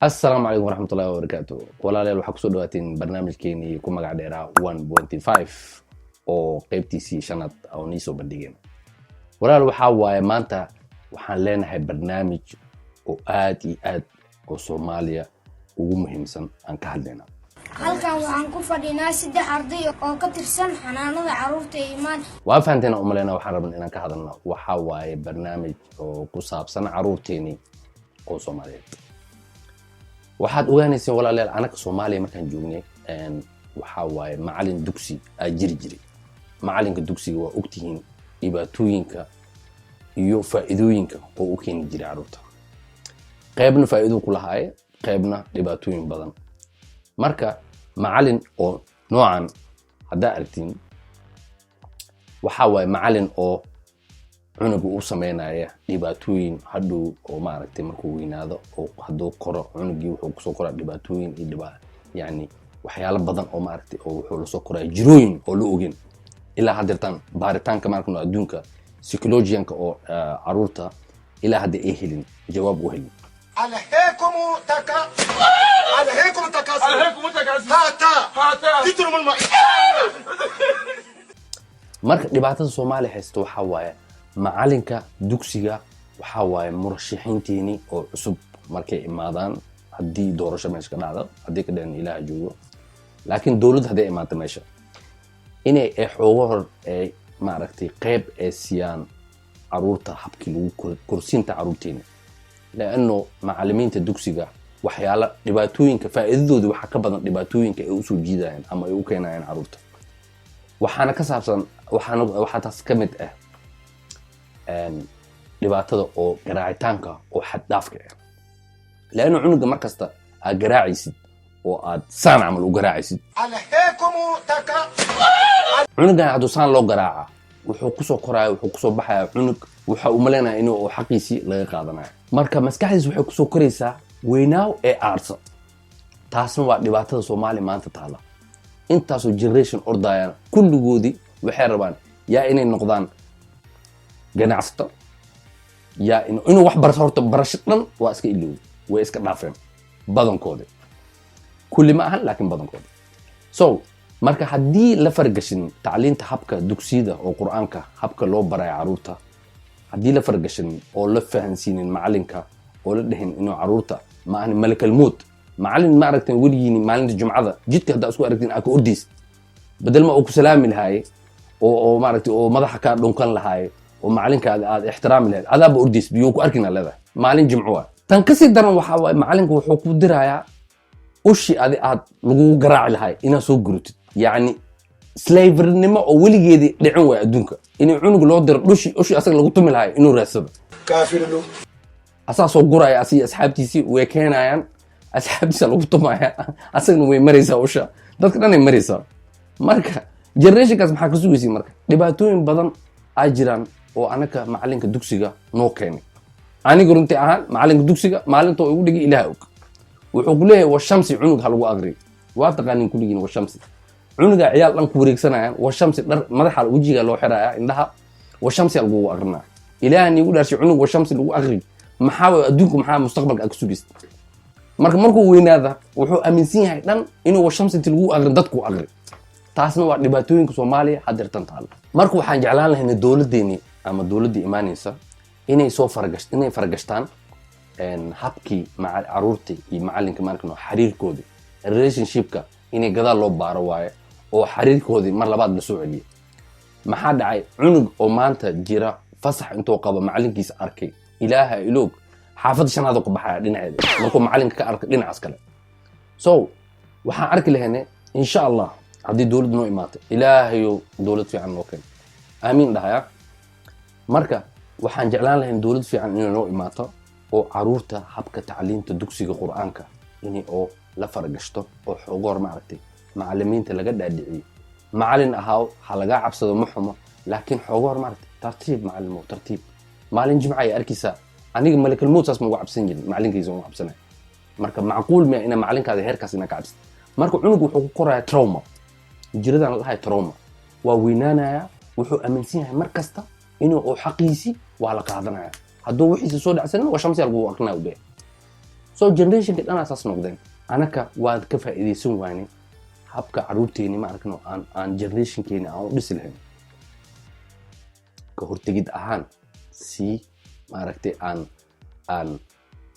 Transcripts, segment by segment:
Asalaamu calaykum waraxmatullahi wabarakaatu. Walaalayaal, waxaa kusoo dhawaateen barnaamijkeenii ku magac dheeraa 1.5 oo qeybtiisii shanaad oo nii soo bandhigeen. Walaal, waxaa waaye maanta waxaan leenahay barnaamij oo aad iyo aad oo Soomaaliya ugu muhiimsan aan ka hadlayna. Halkan waxaan ku fadhinaa saddex arday oo ka tirsan xanaanada carruurta ee Imaan. Waa fahanteen umaleyna. Waxaan rabna inaan ka hadalno waxaa waaye barnaamij oo ku saabsan caruurteenii oo Soomaaliyeed. Waxaad ogaanayseen, walaalayaal, anaka Soomaaliya markaan joognay, waxaa waaye macalin dugsi aa jiri jiray. Macalinka dugsiga waa ogtihiin dhibaatooyinka iyo faa'iidooyinka oo u keeni jiray carruurta. Qaybna faa'iido ku lahaaye, qaybna dhibaatooyin badan. Marka macalin oo noocan haddaa aragtiin, waxaa waaye macalin oo cunuga u sameynaya dhibaatooyin hadhow oo maaragtay markuu weynaado oo hadduu koro cunugii wuxuu kusoo koraa dhibaatooyin iyo yani waxyaalo badan oo maaragtay oo wuxuu lasoo koraya jirooyin oo la ogen ilaa haddeertaan. Baaritaanka maaragtay adduunka psychologianka oo caruurta ilaa hadda ay helin jawaab u helin. ألهيكم تكا ألهيكم التكاثر. ألهيكم التكاثر. هاتا. هاتا. تترم الماء. Marka dhibaatada Soomaaliya haysta waxaa waaye macalinka dugsiga. Waxaa waaye murashaxiinteeni oo cusub markay imaadaan, haddii doorasho meesha ka dhacdo, haddii ka dhicin Ilaaha joogo, laakiin dowladda hadday imaato meesha, inay ay xoogo hor ay maaragtay qeyb ay siiyaan caruurta, habkii lagu korsiinta caruurteeni, leanno macalimiinta dugsiga waxyaala dhibaatooyinka faa'iidadooda waxaa ka badan dhibaatooyinka ay usoo jiidayaan ama ay u keenayaan caruurta. Waxaana ka saabsan, waxaana waxaa taas ka mid ah dhibaatada oo garaacitaanka oo xad dhaafka ah, leanna cunuga mar kasta aad garaacaysid oo aad saan camal u garaacaysid. ألهيكم تكا Cunugan hadduu saan loo garaaca, wuxuu kusoo koraya, wuxuu kusoo baxaya cunug waxa uu malaynaya inuu xaqiisii laga qaadanayo. Marka maskaxdiis waxay kusoo koraysaa weynaaw ee aarsa. Taasna waa dhibaatada Soomaaliya maanta taala. Intaasoo generation ordayaan, kulligoodii waxay rabaan yaa inay noqdaan ganacsato, yaa inuu wax barto. Horta barasho dhan waa iska ilowday, way iska dhaafeen badankoodi. Kulli ma ahan, laakiin badankoodi. So marka haddii la fargashin tacliinta habka dugsiyada oo Qur-aanka habka loo barayo caruurta, haddii la fargashin oo la fahansiinin macalinka oo la dhihin inuu caruurta ma ahan malakalmood macalin, ma aragteen weligiini maalinta Jumcada jidka haddaa isku aragtiin aa ka ordaysid, bedel ma uu ku salaami lahaaye oo maaragtay oo madaxa kaa dhunkan lahaaye oo macalinkaada aad ixtiraami lahayd, adaaba ordaysid biyuu ku arkina leedahay maalin Jimco. Waa tan kasii daran. Waxaa waaye macalinka wuxuu ku dirayaa ushi adi aad lagugu garaaci lahay inaad soo gurutid. Yacni slavery-nimo oo weligeedii dhicin waay adduunka, in cunug loo diro dhushi, ushi asaga lagu tumi lahay inuu raadsado. كافر له. Asaa soo guraya, asiga asxaabtiisii way keenayaan, asxaabtiisa lagu tumaya, asagana way maraysaa usha, dadka dhan ay maraysaa. Marka generationkaas maxaa ka sugaysa? Marka dhibaatooyin badan aa jiraan oo anaka macalinka dugsiga noo keenay. Aniga runtii ahaan macalinka dugsiga maalinta oo igu dhigay, Ilaah og. Wuxuu ku leeyahay "Washamsi" cunug ha lagu aqriyo. Waa taqaanin kulligiin "Washamsi". Cunuga ciyaal dhan ku wareegsanayaan, "Washamsi" dhar madaxa wejiga loo xiraya, indhaha "Washamsi" lagugu aqrinaya. Ilaah niigu dhaarshay, cunug "Washamsi" lagu aqriyo, maxaa waay adduunku? Maxaa mustaqbalka aad ka sugaysa? Marka markuu weynaada wuxuu aaminsan yahay dhan inuu "Washamsi" inti lagu aqrin dadku aqri. Taasna waa dhibaatooyinka Soomaaliya haddeertan taalo. Marka waxaan jeclaan lahaynay dowladdeeni ama dowladdii imaanaysa inay soo faragash inay faragashtaan habkii caruurta iyo macalinka maarkan xiriirkoodii, relationshipka inay gadaal loo baaro waaye oo xiriirkoodii mar labaad la soo celiyay. Maxaa dhacay? Cunug oo maanta jira fasax intuu qabo macalinkiisa arkay, Ilaaha iloog, xaafadda shanaad ku baxaya dhinaceeda markuu macalinka ka arkay dhinacaas kale. So waxaan arki lahayne, insha Allah, haddii dowladda noo imaatay, Ilaahayo dowlad fiican noo keen, aamiin dhahaya. Marka waxaan jeclaan lahayn dowlad fiican inay noo imaato oo caruurta habka tacliinta dugsiga Qur-aanka inay oo la faragashto oo xoogoor maaragtay macalimiinta laga dhaadhiciyo. Macalin ahaaw, ha lagaa cabsado, ma xumo, laakiin xoogoor maaragtay tartiib macalimo, tartiib. Maalin Jimca ay arkaysaa. Aniga malakalmood saas ma uga cabsan jirin, macalinkiisa uga cabsanaya. Marka macquul miya ina macalinkaada heerkaas ina ka cabsad? Marka cunug wuxuu ku koraya trauma, jiradan la dhahay trauma, waa weynaanaya. Wuxuu aaminsan yahay mar kasta inuu oo xaqiisi waa la qaadanaya, hadduu wixiisa soo dhacsanin "Waa shamsi" lagu aqrinaya u leeyahay. So generationka dhanaa saas noqdeen. Anaka waan ka faa'iidaysan waane habka caruurteeni, ma arkano, aan generationkeeni aan u dhisi lahayn ka hortegid ahaan, si maaragtay aan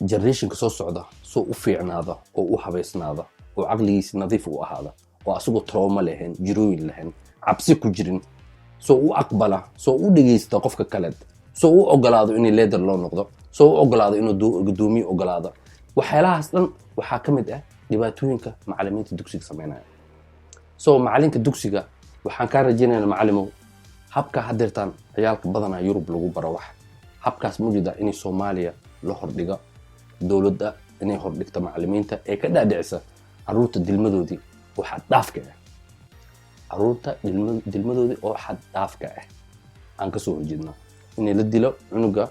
generationka soo socda soo u fiicnaada oo u habaysnaada oo caqligiisa nadiif u ahaada oo asagoo trauma lahayn, jirooyin lahayn, cabsi ku jirin, soo u aqbala, soo u dhegeysta qofka kaleed, soo u ogolaado inay leader loo noqdo, soo u ogolaado inuu gudoomiye ogolaado. Waxyaalahaas dhan waxaa ka mid ah dhibaatooyinka macalimiinta dugsiga sameynaya. So macalinka dugsiga waxaan kaa rajaynaynaa, macalimow, habka hadeertaan ciyaalka badanaa Yurub lagu baro wax habkaas mujida inay Soomaaliya la hordhiga, dowladda inay hordhigto macalimiinta ee ka dhaadhicisa caruurta dilmadoodii oo xad dhaafka ah, caruurta dilmadoodii oo xad dhaafka ah aan kasoo horjeednaa inay la dilo cunuga.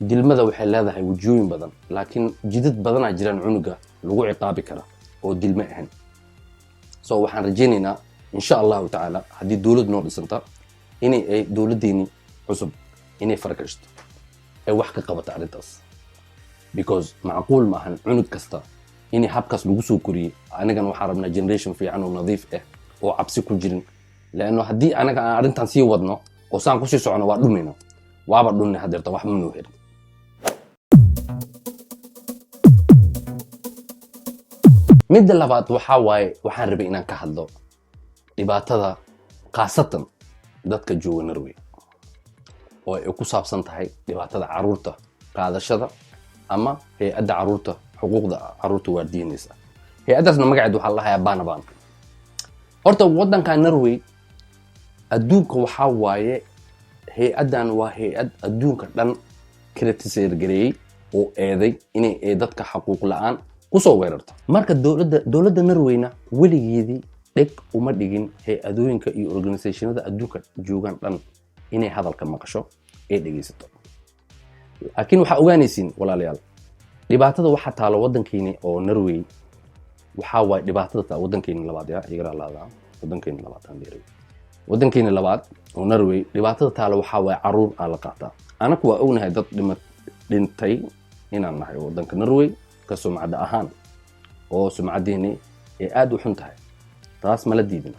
Dilmada waxay leedahay wejiyooyin badan, laakiin jidad badanaa jiraan cunuga lagu ciqaabi kara oo dilmo ahayn. So waxaan rajaynaynaa, insha Allahu tacaala, haddii dowlad noo dhisanta, inay ay dowladdeeni cusub inay faragashto ay wax ka qabato arrintaas, because macquul ma ahan cunug kasta inay habkaas lagu soo koriyey. Anigana waxaan rabnaa generation fiican oo nadiif ah oo cabsi ku jirin, leanno haddii anaga aan arrintan sii wadno oo saan kusii socono, waa dhumayna, waaba dhunnay hadeerta, wax ma noo herin. Midda labaad waxaa waaye, waxaan rabay inaan ka hadlo dhibaatada khaasatan dadka jooga Norway oo ay ku saabsan tahay dhibaatada caruurta qaadashada ama hay-adda caruurta, xuquuqda caruurta waardiinaysa. Hay-addaasna magaceed waxaa la dhahayaa Barnevern. Horta waddanka Norway adduunka waxaa waaye, hay-addan waa hay-ad adduunka dhan criticize gareeyey oo eeday inay ay dadka xaquuq la-aan kusoo weerarto. Marka dowladda Norwayna weligeedii dheg uma dhigin hay-adooyinka iyo organisationada adduunka joogaan dhan inay hadalka maqasho ee dhegeysato. Laakiin waxaa ogaanaysiin, walaalayaal, dhibaatada waxaa taalo waddankeeni oo Norway. Waxaa waaye dhibaatada taa waddankeeni labaad, ya igara laada, waddankeeni labaad aan dheeray, waddankeeni labaad oo Norway dhibaatada taalo waxaa waaye caruur aa la qaataa. Anaku waa ognahay dad dhintay inaan nahay waddanka Norway ka sumcadda ahaan oo sumcaddeeni ay aad u xun tahay, taas mala diidin.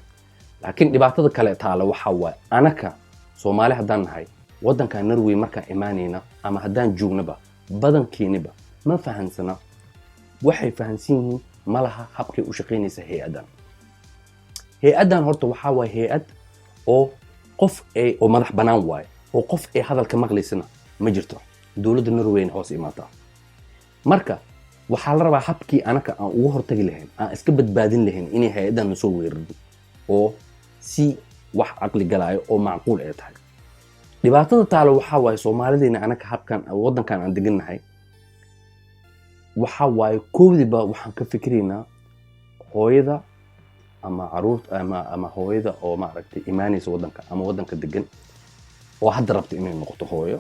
Laakiin dhibaatada kale taalo waxaa waaye, anaka Soomaali haddaan nahay, waddanka Norway markaan imaanayna ama haddaan joognaba, badankeeniba ma fahansana. Waxay fahansan yihiin ma laha habkay u shaqaynaysa hay-addan. Hay-addan horta waxaa waaye hay-ad oo qof ay oo madax bannaan waaye, oo qof ay hadalka maqlaysana ma jirto, dowladda Norwayna hoos imaataa. Marka waxaa la rabaa habkii anaka aan uga hortagi lahayn, aan iska badbaadin lahayn inay hay-addan nasoo weerarin oo si wax caqli galaayo oo macquul ay tahay. Dhibaatada taalo waxaa waaye, Soomaalideena anaka habkan waddankan aan degannahay waxaa waaye, koowdiba waxaan ka fikiraynaa hooyada ama caruurta ama hooyada oo maaragtay imaanaysa waddanka ama waddanka degan oo hadda rabta inay noqoto hooyo.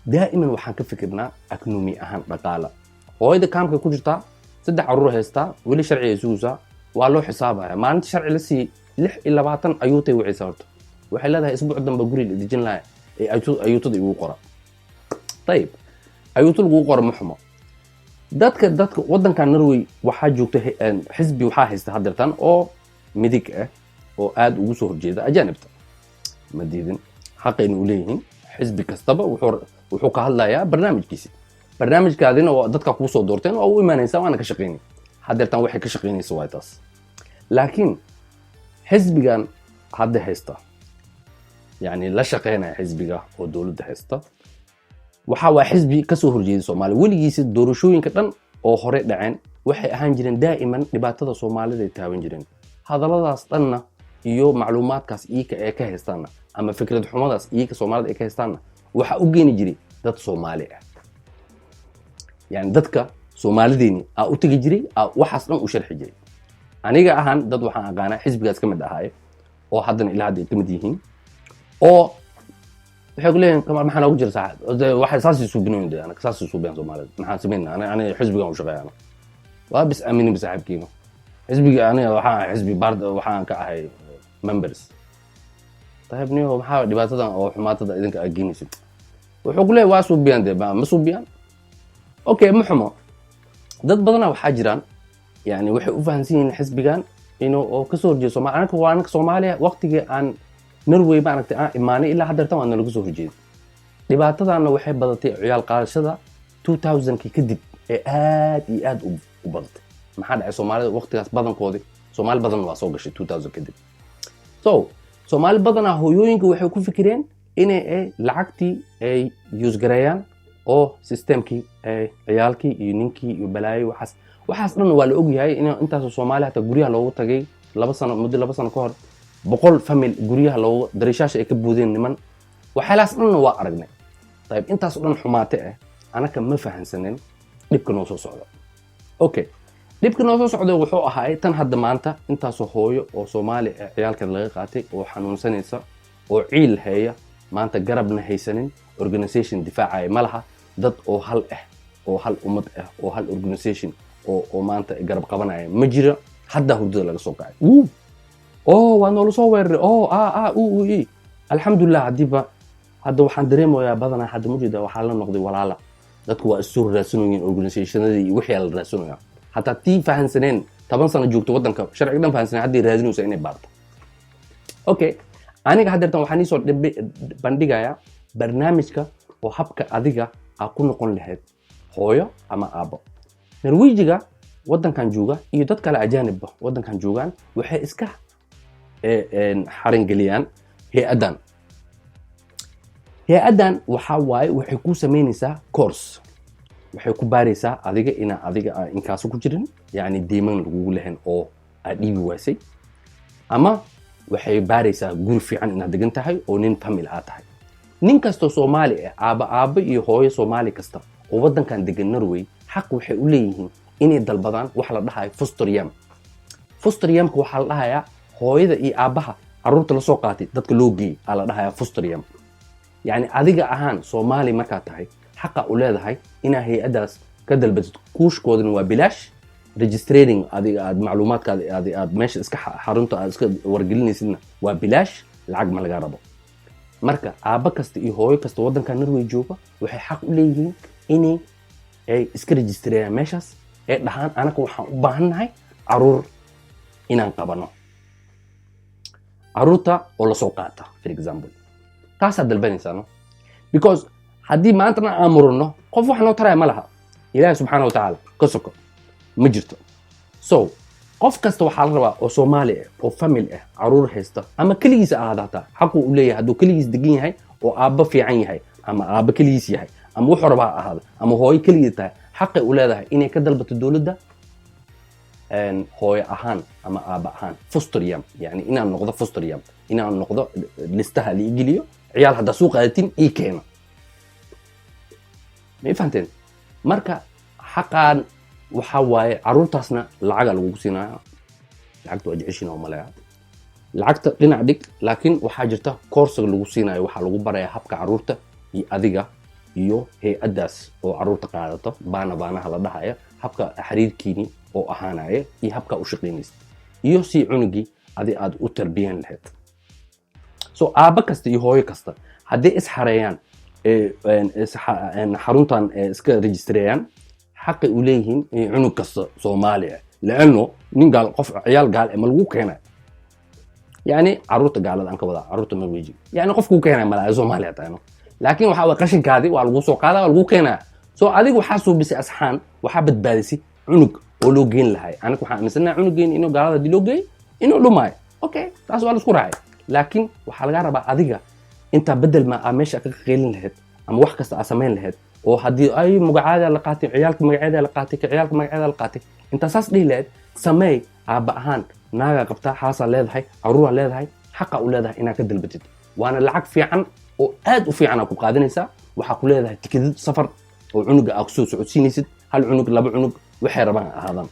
Daa'iman waxaan ka fikirnaa economy ahaan, dhaqaala. Hooyada kaamkay ku jirtaa, saddex caruur haystaa, weli sharci ay sugaysaa, waa loo xisaabaya. Maalinta sharci la siiyey 26 ayuutay wacaysaa. Horta waxay leedahay, isbuuc dambe guri la dejin lahaa ee ayuutada igu qora. Ayib, ayuuta lagugu qora ma xumo. Dadka waddanka Norway waxaa joogta xisbi waxaa haysta hadeertan oo midig ah oo aad ugu soo horjeeda ajaanibta. Ma diidin, xaqayna u leeyihiin. Xisbi kastaba wuxuu ka hadlayaa barnaamijkiisi. Barnaamijkaadina waa dadka kuu soo doorteen, waa u imaanaysaa, waana ka shaqaynay. Hadeertan waxay ka shaqaynaysa waa taas. Laakiin xisbigan hadda haysta, yani la shaqaynaya xisbiga oo dowladda haysta, waxa waa xisbi kasoo horjeeda Soomaaliya. Weligiisa doorashooyinka dhan oo hore dhaceen waxay ahaan jireen daa'iman dhibaatada Soomaalida ay taaban jireen. Hadalladaas dhanna iyo macluumaadkaas iika ee ka haystaanna ama fikrad xumadaas iika Soomaalida ay ka haystaanna waxaa u geeni jiray dad Soomaali ah, yani dadka Soomaalideeni aa u tegi jiray, aa waxaas dhan u sharxi jiray. Aniga ahaan dad waxaan aqaanaa xisbigaas ka mid ahaaye oo haddana ilaa hadda ay ka mid yihiin, oo waxay ku leeyihin, "Kamaal, maxaa noogu jira saaxib? Dee waxay saasay suubinayn, dee anaga saasay suubiyaan Soomaalida, maxaan samaynaa? Aniga xisbigan u shaqeeya, ana waa bis aaminin saaxiibkiima xisbiga. Aniga waxaan ahay xisbi baard, waxaan ka ahay members. Tayib niyo, maxaa dhibaatadan oo xumaatada idinka aad geynaysid?" Wuxuu ku leeyahay, "Waa suubiyaan." Dee ma suubiyaan? Okay, ma xumo. Dad badanaa waxaa jiraan, yani, waxay u fahansan yihiin xisbigan inuu oo kasoo horjeedo Soomaali. Anaka waa anaka Soomaaliya, waqtigii aan Norway, maaragtay, aan imaanay ilaa haddeertan waa nalaga soo horjeeday. Dhibaatadaana waxay badatay, ciyaal qaadashada, 2000kii kadib ee aad iyo aad u badatay. Maxaa dhacay? Soomaalida waqtigaas badankoodii, Soomaali badan waa soo gashay 2000 kadib. So Soomaali badanaa, hooyooyinka waxay ku fikireen inay ay lacagtii ay use gareeyaan oo systemkii ay ciyaalkii iyo ninkii iyo balaayo. Waxaas dhan waa la ogyahay in intaasoo Soomaali hataa guryaha loogu tagay 2 sano, muddo 2 sano ka hor, 100 family guryaha loogu dariishaasha ay ka buudeen niman. Waxyaalahaas dhanna waa aragnay. Ayib, intaas oo dhan xumaate ah, anaka ma fahansanin dhibka noo soo socda. Okay, dhibka noo soo socda wuxuu ahaay tan hadda maanta intaasoo hooyo oo Soomaali ah ciyaalkeed laga qaatay oo xanuunsanaysa oo ciil heeya, maanta garabna haysanin, organization difaacaya ma laha, dad oo hal ah oo hal ummad ah oo hal organization oo maanta garab qabanaya ma jira. Hadda hurdada laga soo kacay. Wuu oo waa noola soo weeraray oo a a u u i. Alxamdulilah, haddiiba hadda waxaan dareemayaa badanaa hadda mujeeda waxaa la noqday walaala. Dadku waa isu raadsanayeen, organizationadii iyo wixii la raadsanaya. Hataa tii fahansaneen 10 sano joogto waddanka, sharciga dhan fahansaneen, hadday raadinaysa inay baarto. Okay, aniga haddeertan waxaan iisoo bandhigayaa barnaamijka oo habka adiga aa ku noqon lahayd hooyo ama aabbo Norwejiga waddankan jooga iyo dad kale ajaanibba waddankan joogaan. Waxay iska xarangeliyaan hay-addan. Hay-addan waxaa waaye, waxay ku samaynaysaa course, waxay ku baaraysaa adiga inaa adiga aa inkaaso ku jirin, yacni deyman lagugu lahayn oo aad dhiibi waasay, ama waxay baaraysaa guri fiican inaad degan tahay oo nin family aad tahay. Nin kastoo Soomaali ah, aaba aabbo iyo hooyo Soomaali kasta oo waddankan degan Norway, xaq waxay u leeyihiin inay dalbadaan waxa la dhahayo fosterhjem. Fosterhjemka waxaa la dhahayaa hooyada iyo aabbaha carruurta lasoo qaatay dadka loo geeyey aa la dhahayaa fosterhjem. Yacni adiga ahaan Soomaali markaad tahay, xaqa u leedahay inaa hay-addaas ka dalbatid. Kuushkoodana waa bilaash. Registrating adiga aad macluumaadkaada aad meesha iska xarunta aad iska wargelinaysidna waa bilaash, lacag ma laga rabo. Marka aabba kasta iyo hooyo kasta waddanka Norway jooga waxay xaq u leeyihiin inay ay iska registreeyaan meeshaas, ee dhahaan: "Anaka waxaan u baahannahay caruur inaan qabano, caruurta oo lasoo qaata," for example. Taasaad dalbanaysaa, no? Because haddii maantana aan murano, qof wax noo taraya ma laha, Ilaahi subxaana wa tacaala ka soko ma jirto. So qof kasta waxaa la rabaa oo Soomaali ah oo family ah, caruur haysta ama keligiisa ahaada, hataa xaquu u leeyahay hadduu keligiis degan yahay oo aabbo fiican yahay ama aabbo keligiis yahay ama wuxuu rabaa ha ahaado ama hooyo keligeed tahay, xaqay u leedahay inay ka dalbato dowladda hooyo ahaan ama aabba ahaan fosterhjem, yani inaan noqdo fosterhjem, inaan noqdo listaha la igeliyo, ciyaal haddaa soo qaadatin ii keeno. Ma i fahanteen? Marka xaqaan waxaa waaye, caruurtaasna lacaga lagugu siinaya. Lacagta waa jeceshiina oo maleya, lacagta dhinac dhig, laakiin waxaa jirta koorsiga lagu siinayo. Waxaa lagu baraya habka caruurta iyo adiga iyo hay-addaas oo caruurta qaadato, baana baanaha la dhahaya, habka xiriirkiini oo ahaanaya iyo habka u shaqaynaysid iyo si cunugii adi aad u tarbiyan lahayd. So aabba kasta iyo hooyo kasta hadday isxareeyaan, xaruntan iska registreeyaan, xaqay u leeyihiin in cunug kasta Soomaali ah, laanno nin gaal, qof ciyaal gaal eh ma lagu keenay, yani caruurta gaalada aan ka wadaa, caruurta Norweji, yani qof kuu keenay malaa Soomaaliya tahay, no? Laakiin waxaa waye qashinkaadi waa lagu soo qaadaa, waa lagu keenaya. So adiga waxaa suubisay asxaan, waxaa badbaadisay cunug oo loo geyn lahay. Aniga waxaan aaminsanahay cunugeen inuu gaalada hadii loo geeyo inuu dhumaayo. Okay, taas waa la isku raacay, laakiin waxaa lagaa rabaa adiga intaa bedel ma aa meesha ka qeylin lahayd ama wax kasta aa samayn lahayd oo haddii ay magacaada la qaatay, ciyaalka magaceeda la qaatay, ciyaalka magaceeda la qaatay, intaa saas dhihi lahayd, sameey aabba ahaan. Naagaa qabtaa, xaasaa leedahay, caruuraa leedahay, xaqa u leedahay inaad ka dalbatid. Waana lacag fiican oo aad u fiican aa ku qaadanaysaa. Waxaa ku leedahay tikidid safar oo cunuga aa kusoo socodsiinaysid, hal cunug, laba cunug, waxay rabaan ha ahaadaan.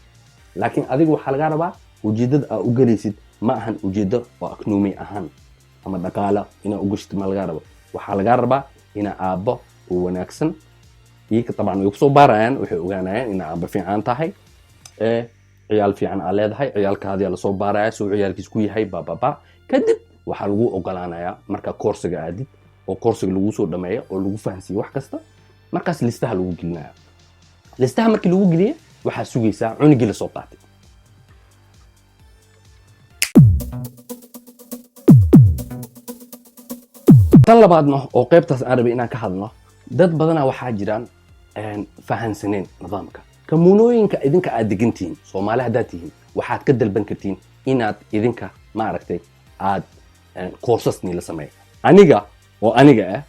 Laakiin adiga waxaa lagaa rabaa ujeeddada aa u gelaysid ma ahan ujeeddo oo economy ahaan ama dhaqaala inaa u geshid ma lagaa rabo. Waxaa lagaa rabaa inaa aabbo oo wanaagsan iyaka dabcan way kusoo baarayaan, waxay ogaanayaan inaa aabbo fiican tahay, ee ciyaal fiican aa leedahay. Ciyaalkaadiyaa lasoo baaraya suu ciyaalkiis ku yahay bababa. Kadib waxaa lagu ogolaanayaa markaa koorsiga aadid oo koorsiga lagu soo dhameeyo oo lagu fahansiiyo wax kasta, markaas listaha lagu gelinaya. Listaha markii lagu geliye Waxaa sugaysaa cunugii lasoo qaatay. Tan labaadna oo qaybtaas aan rabay inaan ka hadlo, dad badanaa waxaa jiraan fahansaneen nidaamka kamuunooyinka. Idinka aad degantihiin, Soomaali haddaad tihiin, waxaad ka dalban kartiin inaad idinka, maaragtay, aad koorsas niila sameeya. Aniga oo aniga ah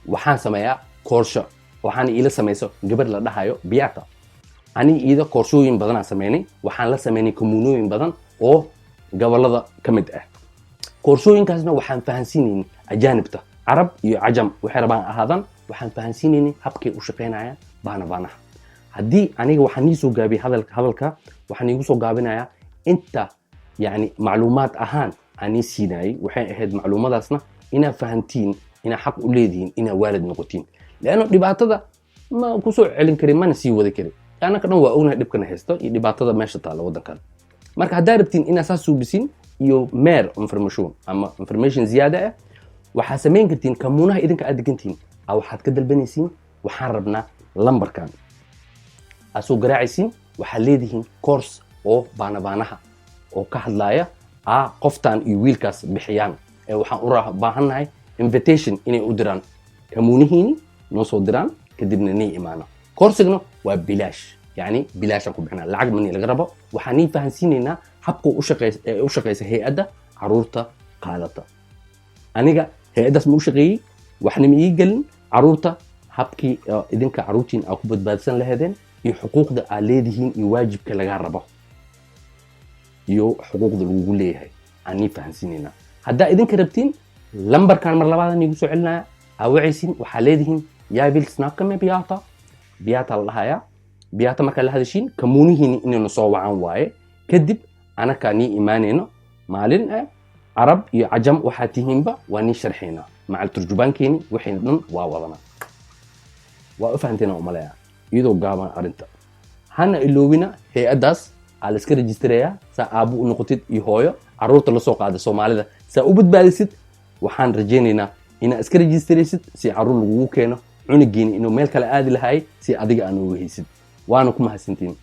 waxaan sameeyaa koorsho, waxaana iila samayso gabar la dhahayo Biata. Aniga iida koorsooyin badanaan sameynay, waxaan la sameynay kamuunooyin badan oo gobolada ka mid ah. Koorsooyinkaasna waxaan fahansiinaynay ajaanibta, Carab iyo Cajam waxay rabaan ahaadaan, waxaan fahansiinaynay habkay u shaqaynayaan barnevernet-ha. Haddii aniga waxaan nii soo gaabiyey hadalka, waxaan iigu soo gaabinayaa inta, yani, macluumaad ahaan aan nii siinayay. Waxay ahayd macluumadaasna inaad fahantiin inaad xaq u leedihiin inaad waalid noqotiin, leanno dhibaatada ma kusoo celin karin, mana sii wadi karin. Annaka dhan waa ognahay dhibkana haysto iyo dhibaatada meesha taalla waddankan. Marka haddaa rabtiin inaad saas suubisin iyo meer information ama information ziyaada ah, waxaa samayn kartiin kamuunaha idinka aad degantihiin waxaad ka dalbanaysiin: "Waxaan rabnaa lambarkan." Aad soo garaacaysiin, waxaad leedihiin course oo barnevernet-ha oo ka hadlaaya a qoftan iyo wiilkaas bixiyaan ee waxaan u baahannahay invitation inay u diraan kamuunihiini, noo soo diraan, kadibna nii imaano. Koorsigna waa bilaash, yani bilaashaan ku bixinaa, lacag mani laga rabo. Waxaan nii fahansiinaynaa habka u shaqeysa hay-adda caruurta qaadata. Aniga hay-addaas ma u shaqeeyey, waxna ma ii gelin. Caruurta habkii idinka caruurtiin aa ku badbaadsan laheedeen iyo xuquuqda aad leedihiin iyo waajibka laga rabo iyo xuquuqda lagugu leeyahay aan nii fahansiinaynaa. Haddaa idinka rabtiin, lambarkan mar labaad niigu soo celinaya, aa wacaysiin, waxaa leedihiin: "Jag vill snacka med Beata." Beata la dhahayaa. Beata markaa la hadashiin, kamuunihiini inaynu soo wacan waaye. Kadib anakaa nii imaanayno maalin Carab iyo Cajam waxaa tihiinba, waa nii sharxaynaa macal turjubaankeeni, waxayna dhan waa wadanaa. Waa u fahanteena umaleeya iyadoo gaaban arrinta. Hana iloobina, hay-addaas aa la iska rejistirayaa saa aabbo u noqotid iyo hooyo caruurta lasoo qaada Soomaalida saa u badbaadisid. Waxaan rajaynaynaa inaad iska rejistiraysid si caruur lagugu keeno, cunugiina inuu meel kale aadi lahaay si adiga aan uga haysid. Waana ku mahadsantiin.